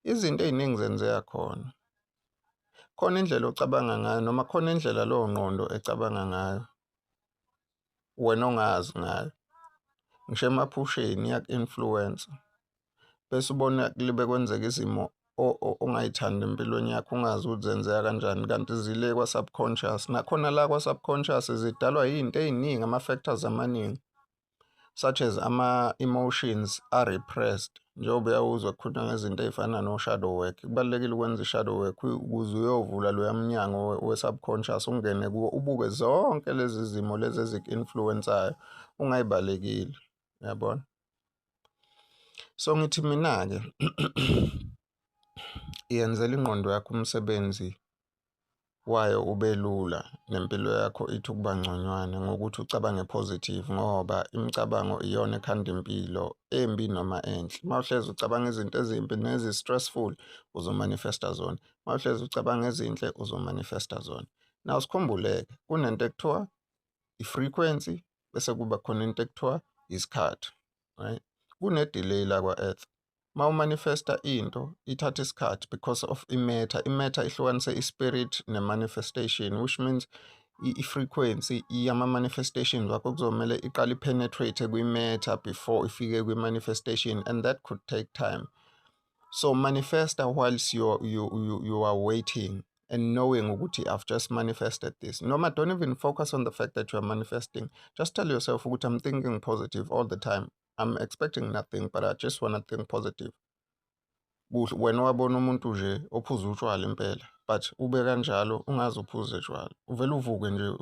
Izinto ey'ningi zenzeka khona. Khona indlela ocabanga ngayo noma khona indlela leyo ngqondo ecabanga ngayo wena ongazi ngayo. Ngisho emaphusheni iyaku-influence-a bese ubona libe kwenzeka izimo ongayithandi empilweni yakho, ungazi ukuthi zenzeka kanjani kanti zile kwa-subconscious. Nakhona la kwa-subconscious zidalwa yiy'nto ey'ningi, ama-factors amaningi such as ama-emotions a-repressed. Njengoba uyawuzwa kukhulunywa ngezinto ey'fana no-shadow work. Kubalulekile ukwenza i-shadow work ukuze uyovula loya mnyango we-subconscious, ungene kuwo, ubuke zonke lezi zimo lezi eziku-influence-ayo, ungayibalekeli, uyabona? So ngithi mina-ke yenzela ingqondo yakho umsebenzi wayo ube lula nempilo yakho ithi ukuba ngconywana ngokuthi ucabange positive, ngoba imicabango iyona ekhanda impilo embi noma enhle. Uma uhlezi ucabanga izinto ezimbi nezi-stressful, uzomanifesta zona. Uma uhlezi ucabanga ezinhle, uzomanifesta zona. Now sikhumbule-ke kunento ekuthiwa i-frequency bese kuba khona into ekuthiwa isikhathi, right? Kune-delay la kwa-Earth. Uma umanifesta into ithatha isikhathi because of i-matter. I-matter ihlukanise i-spirit ne-manifestation, which means i-frequency yama-manifestations wakho kuzomele iqale i-penetrate kwi-matter before ifike kwi-manifestation, and that could take time. So manifesta whilst you are waiting and knowing ukuthi I've just manifested this. Noma don't even focus on the fact that you are manifesting. Just tell yourself ukuthi I'm thinking positive all the time. I'm expecting nothing, but I just want to think positive. Kuhle wena wabona umuntu nje ophuza utshwala impela, but ube kanjalo ungaze uphuze tshwala, uvele uvuke nje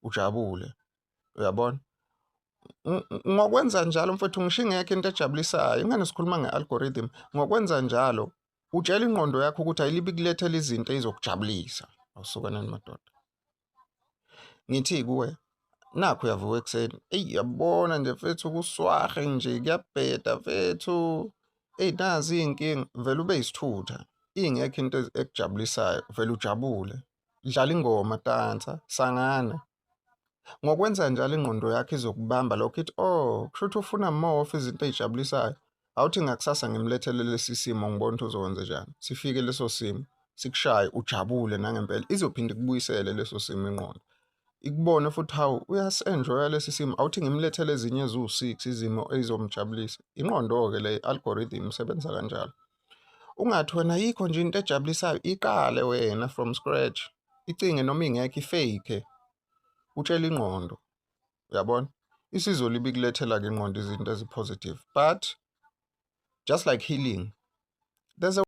ujabule, uyabona? Ngokwenza njalo mfethu, ngisho ingekho into ejabulisayo, ingane sikhuluma nge-algorithm, ngokwenza njalo utshela ingqondo yakho ukuthi ayilibe ikulethele izinto ey'zokujabulisa. Awusukanani madoda. Ngithi kuwe, nakhu uyavuka ekuseni, eyi uyabona nje mfethu kuswahe nje kuyabheda mfethu, eyi nazi iy'nkinga, vele ube yisithutha, ingekho into ekujabulisayo, vele ujabule. Dlala ingoma, dansa, sangana. Ngokwenza njalo ingqondo yakho izokubamba lokho ithi, oh, kusho ukuthi ufuna more of izinto ey'jabulisayo. Awuthi ngakusasa ngimlethele lesi simo ngibone ukuthi uzokwenzenjani. Sifike leso simo, sikushaye, ujabule nangempela. Izophinde ikubuyisele leso simo ingqondo. Ikubone futhi, hawu, uyasi-enjoy-a lesi simo, awuthi ngimlethele ezinye eziwu-six izimo ey'zomjabulisa. Ingqondo-ke le, i-algorithm isebenza kanjalo. Ungathi wena ayikho nje into ejabulisayo, iqale wena from scratch. Icinge noma ingekho, i-fake, utshele ingqondo, uyabona? Isizolibe ikulethela-ke ingqondo izinto ezi-positive, but just like healing, there's a